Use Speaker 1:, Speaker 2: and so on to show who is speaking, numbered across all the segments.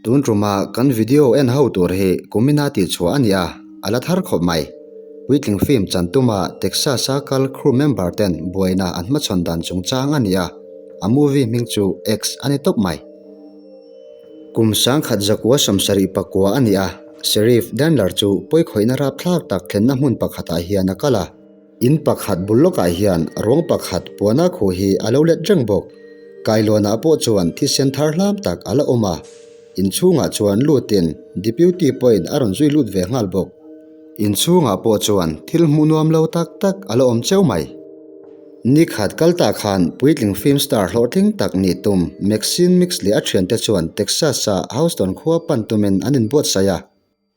Speaker 1: Tun tuma kan video en ho tur hi kumina tihchhuah a ni a, a la thar khawp mai. Puitling film chan tuma Texas-a kal crew member ten buaina an hmachhawn dan chungchang a ni a, a movie hming chu X a ni tawp mai. Kum sangkhat zakua 79 a ni a, Sheriff Dandler chu pawikhawihna rapthlak tak thlenna hmun pakhatah hian a kal a. In pakhat bul lawkah hian ruang pakhat puana khuh hi a lo let reng bawk. Kailawnah pawh chuan thisen thar hlam tak a la awm a. Inchhungah chuan lutin Deputy pawhin a rawn zui lut ve nghal bawk. Inchhungah pawh chuan thil hmuh nuam lo tak tak a la awm cheu mai. Nikhat kal ta khan puitling film star hlawhtling tak nih tum Maxine Mixley a thiante chuan Texas-a Houston khua pan tumin an inbuatsaih a.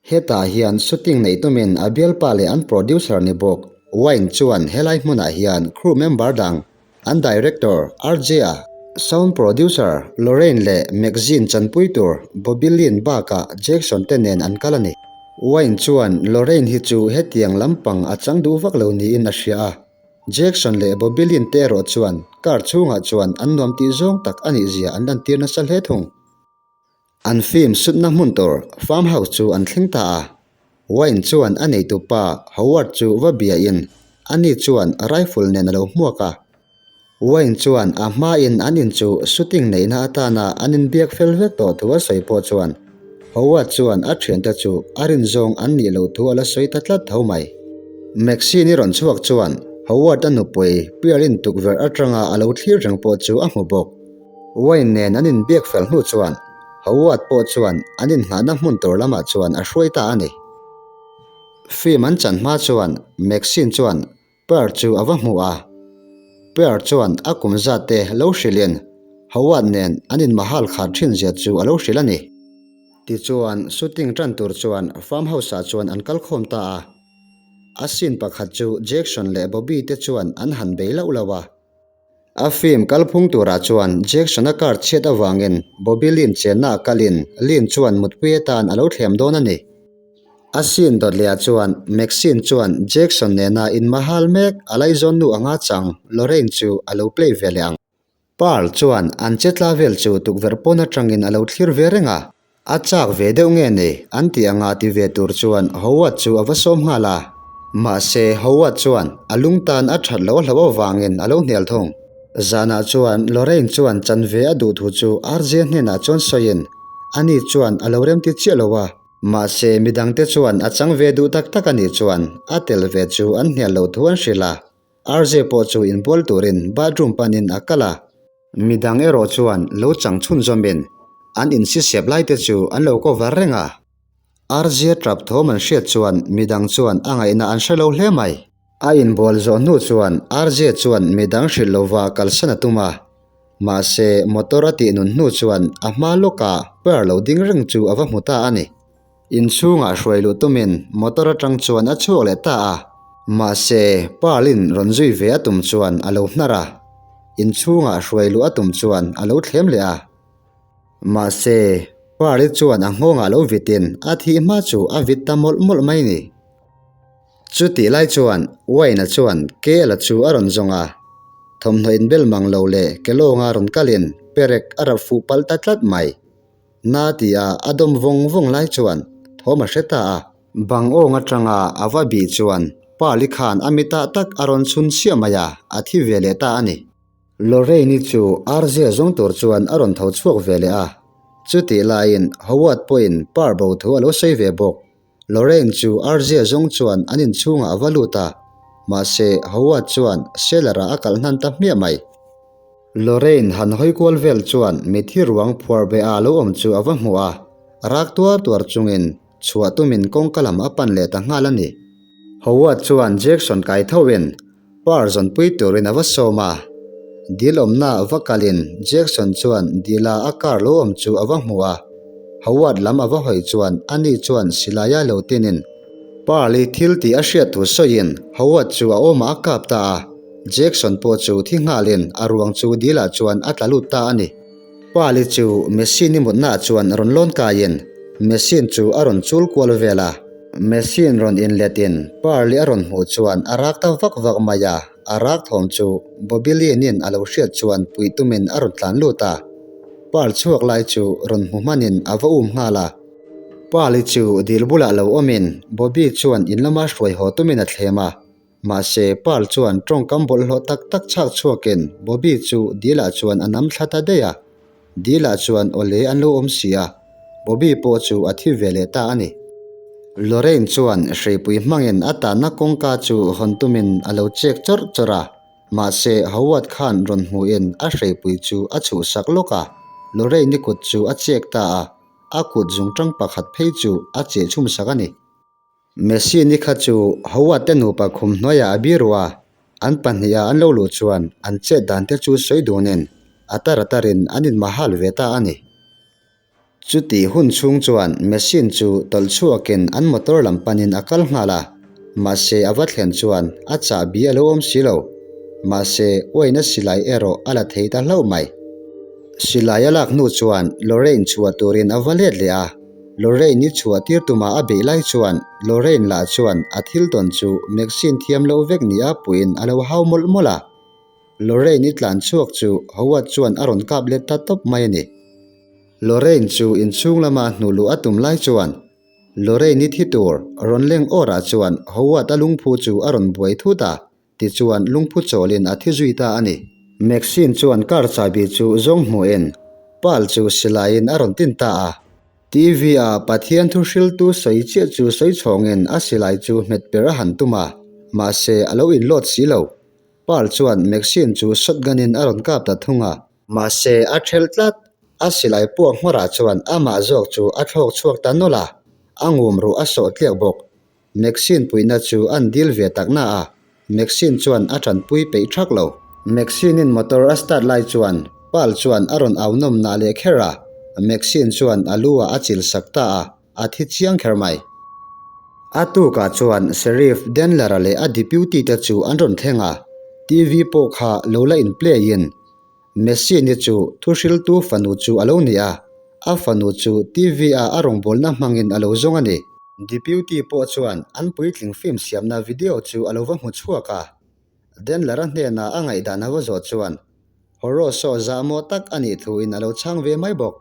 Speaker 1: Hetah hian shooting neih tumin a bialpa leh an producer ni bawk Wayne chuan helai hmunah hian crew member dang, an director RJ-a, sound producer Lorraine leh magazine chanpui tur Bobby Lynn bakah Jackson te nen an kal a ni. Wayne chuan Lorraine hi chu hetiang lampang a chang duh vak lo niin a hria a, Jackson leh Bobby Lynn te erawh chuan car chhungah chuan an nuam tih zawng tak a nih zia an lantir nasa hle thung. An film sutna hmun tur farm house chu an thleng ta a. Wayne chuan a neitu pa Howard chu va biain ani chuan rifle nen a lo hmuak a. Wayne chuan a hmain an in chu shooting neihna atana an inbiak fel vek tawh thu a sawi pawh chuan Howard chuan a thiante chu a rin zawng an nih loh thu a la sawi ta tlat tho mai. Maxine-i rawn chhuak chuan Howard-a nupui Pearl-in tukverh atanga a lo thlir reng pawh chu a hmu bawk. Wayne nen an inbiak fel hnu chuan Howard pawh chuan an inngahna hmun tur lamah chuan a hruai ta a ni. Film an chan hma chuan Maxine chuan Pearl chu a va hmu a. Pearl chuan a kum zat te lo hrilhin Howard nen an inmahal khat thin zia chu a lo hrilh a ni. Tichuan shooting tan tur chuan farm house ah chuan an kal khawm ta a. A scene pakhat chu Jackson leh Bobby te chuan an han bei lauh lauh a. A film kalphung turah chuan Jackson-a car chhiat avangin Bobby Lynn chenna a kalin Lynn chuan mutpui atan a lo thlem dawn a ni. A scene dawt lehah chuan Maxine chuan Jackson nena inmahal mek a laizawn nu anga chang Lorraine chu a lo play ve leh ang. Pearl chuan an chetla vel chu tukverh pawn atangin a lo thlir ve reng a. A chak ve deuh nge ni? An tih anga ti ve tur chuan Howard chu a va sawm nghal a. Mahse, Howard chuan a lung tan a that loh a hlauh avangin a lo hnial thung. Zanah chuan Lorraine chuan chan ve a duh thu chu RJ hnenah chuan sawiin ani chuan a lo remti chiah lo a. Mahse, midangte chuan a chang ve duh tak tak a nih chuan a tel ve chu an hnial loh thu an hrilh a. RJ pawh chu inbual turin bathroom panin a kal a. Midang erawh chuan lo chang chhunzawmin an insisep lai te chu an lo cover reng a. Arzia tap thawm an hriat chuan midang chuan a ngaihna an hre lo hle mai. A inbual zawh hnu chuan Arzia chuan midang hrilh lova kalsan a tum a. Mahse, motor a tih nun hnu chuan a hma lawkah Pearl lo ding reng chu a va hmu ta a ni. Inchhungah hruai luh tumin motor atang chuan a chhuak leh ta a. Mahse, Pearl-in rawn zui ve a tum chuan a lo hnar a. Inchhungah hruai luh a tum chuan a lo thlem leh a. Mahse, Pearl-i chuan a nghawngah lo vitin a thih hma chu a vit ta mawlh mawlh mai ni. Chutih lai chuan Wayne-a chuan Kela chu a rawn zawng a. Thawmhnaw inbel mang lo leh Kelawnga rawn kalin perek a rap fuh palh ta tlat mai. Na ti a a dawm vawng vawng lai chuan thawm a hre ta a. Bang awng atanga a va bih chuan pa li khan a mitah tak a rawn chhun chiah mai a, a thi ve leh ta a ni. Lorraine-i chu Arzia zawng tur chuan a rawn tho chhuak ve leh a. Chutih laiin Howard pawhin par bo thu a lo sawi ve bawk. Lorraine chu Arzia zawng chuan an inchhungah a va lut a, mahse Howard chuan cellar-ah a kalh hnan ta hmiah mai. Lorraine han hawi kual vel chuan mithi ruang phuar be a lo awm chu a va hmu a, rak tuar tuar chungin chhuah tumin kawngka lam a pan leh ta nghal a ni. Howard chuan Jackson kai thoin par zawnpui turin a va sawm a, dil awmna va kalin Jackson chuan dila a car lo awm chu a va hmu a, Howard lam a va hawi chuan ani chuan silaia lo tinin Pearl-i thil tih a hriat thu sawiin Howard chu a awmah a kap ta a. Jackson pawh chu thi nghalin a ruang chu dilah chuan a tla lut ta a ni. Pali chu machine-i mutnaah chuan rawn lawn kaiin machine chu a rawn chul kual vel a. Machine rawn inletin Pearl-i a rawn hmuh chuan a rak ta vak vak mai a, a rak thawm chu Bobby Lynn-in a lo hriat chuan puih tumin a rawn tlan lut a. Pearl chhuak lai chu rawn hmu hmanin a va um nghal a. Pearl-i chu dil bulah lo awmin Bobby chuan in lama hruai haw tumin a thlem a. Mahse, Pearl chuan tawngkam bawlhhlawh tak tak chhak chhuakin Bobby chu dilah chuan a nam thla ta daih a. Dilah chuan awle an lo awm si a, Bobby pawh chu a thi ve leh ta a ni. Lorraine chuan hreipui hmangin a tanna kawngka chu hawn tumin a lo chek chawrh chawrh a, mahse Howard khan rawn hmuhin a hreipui chu a chhuhsak lawk a, Lorraine-i kut chu a chek ta a, a kut zungṭang pakhat phei chu a cheh chhumsak a ni. Messi ni kha chu Howard te nupa khum hnuaiah a biru a, an pahniha an lo luh chuan an chet dan te chu sawi dunin a tar a tarin an inmahal ve ta a ni. Chutih hun chhung chuan Messi chu tawlh chhuakin an motor lam panin a kal nghal a, mahse a va thlen chuan a chahbi a lo awm si lo. Mahse uaina silai erawh a la thei ta hlauh mai. Silai a lak hnu chuan Lorraine chhuah turin a va let leh a. Lorraine i chhuah tir tuma a beih lai chuan Lorraine lah chuan a thil tawn chu Maxine thiam loh vek ni a puiin a lo hau mawlh mawlh a. Lorraine i tlan chhuak chu Howard chuan a rawn kap let ta tawp mai a ni. Lorraine chu inchhung lama hnuh luh a tum lai chuan Lorraine i thi tur rawn leng awrah chuan Howard a lungphu chu a rawn buai thut a. Tichuan, lungphu chawlin a thi zui ta a ni. Maxine chuan car chahbi chu zawng hmuhin Pearl chu silaiin a rawn tin ta a. TV-a Pathian thu hriltu sawi chiah chu sawi chhawngin a silai chu hmet per a han tum a, mahse a lo inlawt si lo. Pearl chuan Maxine chu shotgun-in a rawn kap ta thung a. Mahse a ṭhelh tlat, a silai puak hmawrah chuan amah zawk chu a thlawk chhuak ta nawlh a, a ngum ruh a sawh tliak bawk. Maxine puihna chu an dil ve tak na a, Maxine chuan a tanpui peih thak lo. Maxine-in motor a start lai chuan Pearl chuan a rawn au nawm nah leh kher a, Maxine chuan a lu ah a chil sak ta a, a thi chiang kher mai. A tukah chuan Sheriff Denler-a leh a deputy te chu an rawn thleng a, TV pawh kha lo la in play in Messini chu thuhriltu fanu chu a lo ni a, a fanu chu TV-a a rawngbawlna hmangin a lo zawng a ni. Deputy pawh chuan an puitling film siamna video chu a lo va hmu chhuak a, Denler-a hnena a ngaihdan a va zawh chuan Horror show zahmawh tak a nih thuin a lo chhang ve mai bawk.